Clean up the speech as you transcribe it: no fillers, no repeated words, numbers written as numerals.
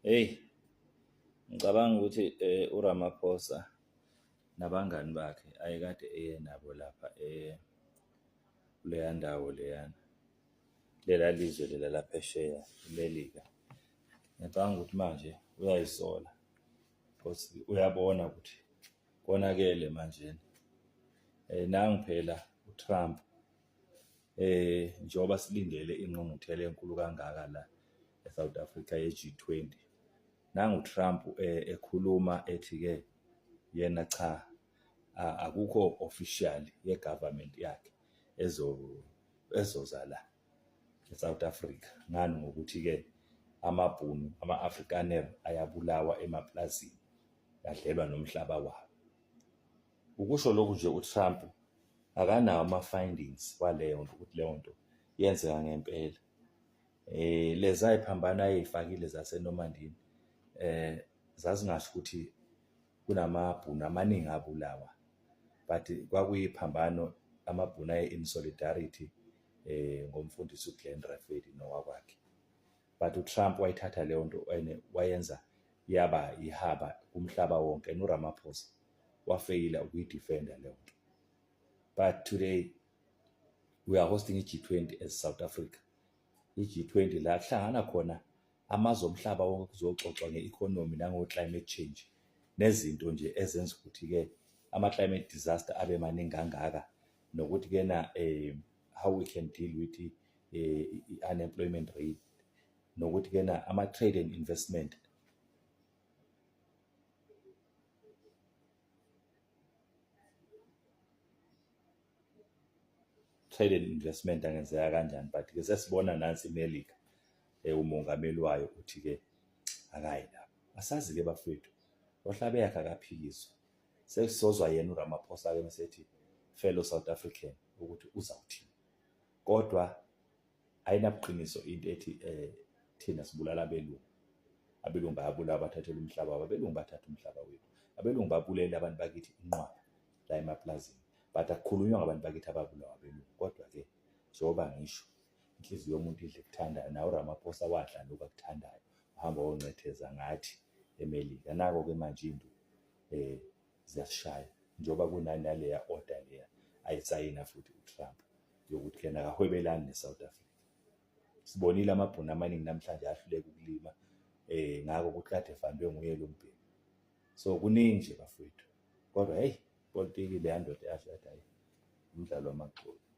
Hey, ngicabanga ukuthi uRamaphosa nabangani bakhe ayekade eye nabo lapha kuleya ndawo leyana, lela lizwe lela laphesheya iMelika. Ngiyacabanga ukuthi manje uyayisola because uyabona ukuthi konakele manjena. Nangu phela uTrump njengoba silindele ingqungquthela enkulu kangaka la eSouth Africa ye-G20. Nangu Trump ekhuluma ethi-ke yena cha, akukho official ye-government yakhe ezoza la eSouth Africa. Ngani? Ngokuthi-ke amaBhunu, ama-Afrikaner ayabulawa emaplazini, adlelwa nomhlaba wabo. Ukusho lokhu nje uTrump akanawo ama-findings waleyo nto ukuthi leyo nto yenzeka ngempela. Lezi ayiphambano ayeyifakile zaseNomandini zazingasho ukuthi kunamaBhunu amaningi abulawa, but kwakuyiphambano amaBhunu aye in solidarity ngomfundisi uGlenn Rafedi nowakwakhe. But uTrump wayithatha leyo nto wayenza yaba ihaba kumhlaba wonke, noRamaphosa wafeyila ukuyidefenda leyo nto. But today we are hosting i-G20 as South Africa. I-G20 la kuhlangana khona amazwe omhlaba wonke kuzoxoxwa nge-economy nango-climate change nezinto nje ezenza ukuthi-ke ama-climate disaster abe maningi kangaka, nokuthi-ke na how we can deal with i-unemployment rate, nokuthi-ke na ama-trade and investment trade and investment angenzeka kanjani. But-ke sesibona nansi iMelika, umongameli wayo uthi-ke akayi lapho. Asazi-ke bafethu, ohlabe yakhe akaphikiswa. Sesizozwa yena uRamaphosa-ke mesethi fellow South African ukuthi uzawuthini. Kodwa ayinabuqiniso into ethi thina sibulala abelungu. Abelungu bayabulawa, bathathelwa umhlaba wabo. Abelungu bathatha umhlaba wethu. Abelungu babulele abantu bakithi inqwaba la emaplazini. But akukhulunywa ngabantu bakithi ababulawa abelungu. Kodwa-ke njengoba ngisho, inhliziyo yomuntu idla ekuthandayo, nawe uRamaphosa wadla lokhu akuthandayo, uhamba woncetheza ngathi eMelika. Nako-ke manje into ziyasishaya njengoba kunani naleya order leya ayisayina futhi uTrump yokuthi yena akahwebelani neSouth Africa. Sibonile amaBhunu amaningi namhlanje ahluleka ukulima ngako ukuthi kade efandwe nguye lo mbhemu. So kuningi nje bafowethu, kodwa hey, politiki leya ndoda yasho yathi hayi, umdlalo wamaxoki.